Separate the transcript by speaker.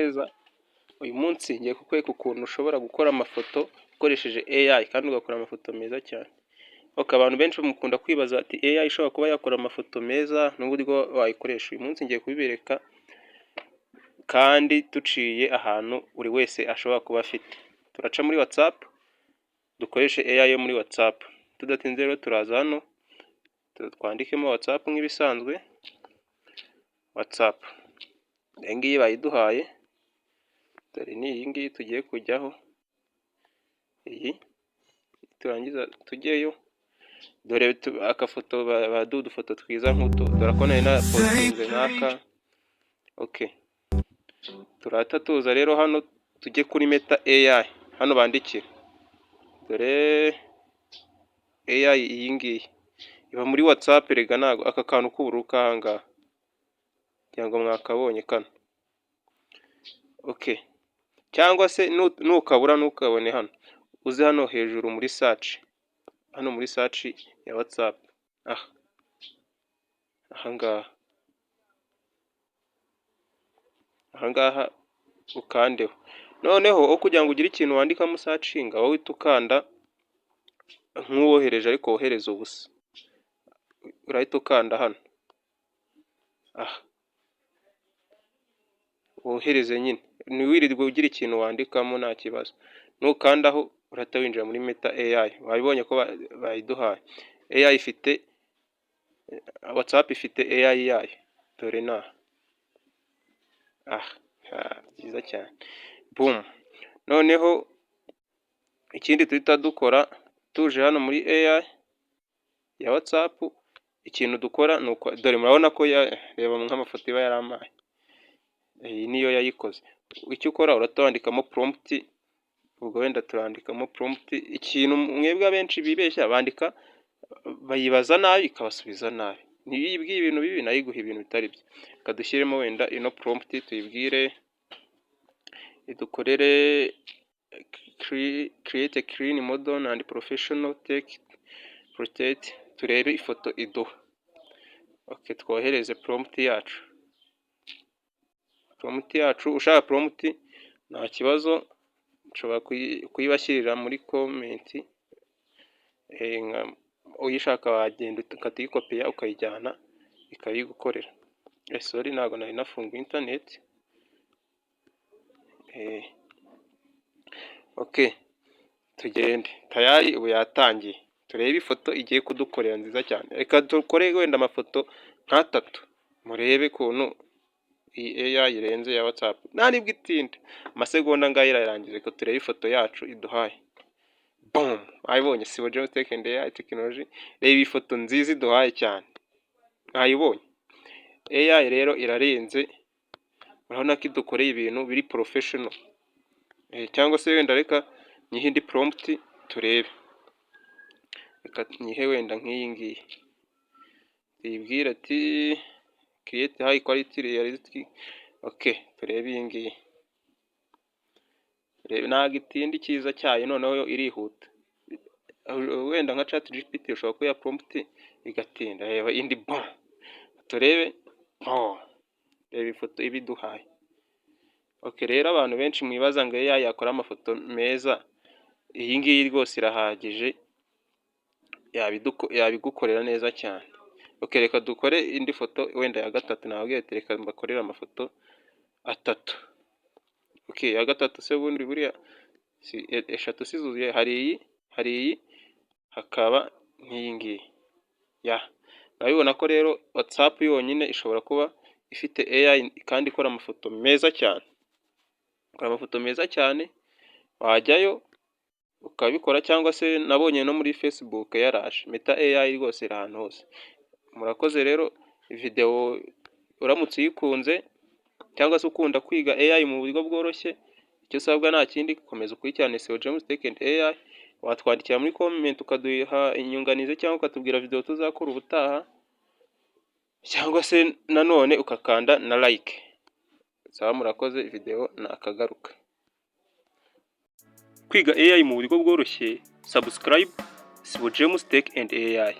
Speaker 1: Neza, uyu munsi ngiye kukwereka ukuntu ushobora gukora amafoto ukoresheje AI kandi ugakora amafoto meza cyane. Ok, abantu benshi mukunda kwibaza ati: "AI ishobora kuba yakora amafoto meza n'uburyo wayikoresha?" Uyu munsi ngiye kubibereka kandi duciye ahantu buri wese ashobora kuba afite. Turaca muri WhatsApp, dukoreshe AI yo muri WhatsApp. Tudatinze rero, turaza hano twandikemo WhatsApp nk'ibisanzwe, WhatsApp. Iyi ngiyi bayiduhaye, dore ni iyi ngiyi tugiye kujyaho, iyi turangiza tujyeyo, dore agafoto baduha, udufoto twiza nk'utu, dore ko nari napostinze nk'aka. Ok, turahita tuza rero hano tujye kuri Meta AI, hano bandikira, dore AI iyi ngiyi iba muri WhatsApp. Rega ntago aka kantu k'ubururu k'aha ngaha, ngira ngo mwakabonye kano. Ok, cyangwa se nukabura ntukabone hano, uze hano hejuru muri search, hano muri search ya WhatsApp, aha aha ngaha ukandeho. Noneho aho kugira ngo ugire ikintu wandikamo usearchinga, wowe uhita ukanda nk'uwohereje ariko wohereza ubusa, urahita ukanda hano aha wohereze nyine, ntiwirirwe ugira ikintu wandikamo, nta kibazo. Nukandaho urahita winjira muri Meta AI, wabibonye ko bayiduhaye. AI ifite WhatsApp, ifite AI yayo, dore ni aha, aha byiza cyane, boom. Noneho ikindi duhita dukora tuje hano muri AI ya WhatsApp, ikintu dukora ni uko, dore murabona ko, reba nk'amafoto iba yarampaye, iyi niyo yayikoze. Icyo ukora, urahita wandikamo prompt. Ubwo wenda turandikamo prompt. Ikintu mwebwe abenshi bibeshya, bandika, bayibaza nabi ikabasubiza nabi. Niyo uyibwiye ibintu bibi, nayo iguha ibintu bitari byo. Reka dushyiremo wenda ino prompt, tuyibwire idukorere "create a clean, modern and professional tech portrait", turebe ifoto iduha. Ok, twohereze prompt yacu. Prompt yacu, ushaka prompt nta kibazo, nshobora kuyibashyirira muri comment. Uyishaka wagenda ukayikopiya ukayijyana ikayigukorera. Sorry, ntabwo nari nafunguye internet. Ok, tugende, tayari ubu yatangiye. Turebe ifoto igiye kudukorera nziza cyane. Reka dukore wenda amafoto nk'atatu, murebe ukuntu iyi AI irenze ya WhatsApp. Nta nibwo itinda, amasegonda angahe irarangiza. Reka turebe ifoto yacu iduhaye. Boom, mwayibonye? Sibo James Tech and AI Technology. Reba ifoto nziza iduhaye cyane, mwayibonye? AI rero irarenze, urabona ko idukoreye ibintu biri professional. Cyangwa se wenda reka nyihe indi prompt turebe. Reka nyihe wenda nk'iyi ngiyi, tuyibwire ati "create high quality realistic". Ok, turebe iyi ngiyi. Ntabwo itinda, icyiza cyayo noneho yo irihuta. Wenda nka ChatGPT ushobora kuyiha prompt igatinda. Reba indi, bon, turebe, reba ifoto iba iduhaye. Ok, rero abantu benshi mwibaza ngo AI yakora amafoto meza, iyi ngiyi rwose irahagije, yabigukorera neza cyane. Ok, reka dukore indi foto wenda ya gatatu. Nababwiye ati reka mbakorere amafoto atatu. Ok, iya gatatu se bundi buriya si eshatu si zuzuye? Hari iyi, hari iyi, hakaba n'iyi ngiyi. Ya, urabibona ko rero WhatsApp yonyine ishobora kuba ifite AI kandi ikora amafoto meza cyane. Ikora amafoto meza cyane, wajyayo ukabikora, cyangwa se nabonye no muri Facebook yaraje. Meta AI rwose iri ahantu hose. Murakoze rero, videwo uramutse uyikunze cyangwa se ukunda kwiga AI mu buryo bworoshye, icyo usabwa nta kindi, komeza ukurikirane Seo James Tech and AI. Watwandikira muri comment ukaduha inyunganizi cyangwa ukatubwira video tuzakora ubutaha, cyangwa se nanone ukakanda na like. Sawa, murakoze, video nakagaruka. Kwiga AI mu buryo bworoshye, subscribe Sibo James Tech and AI.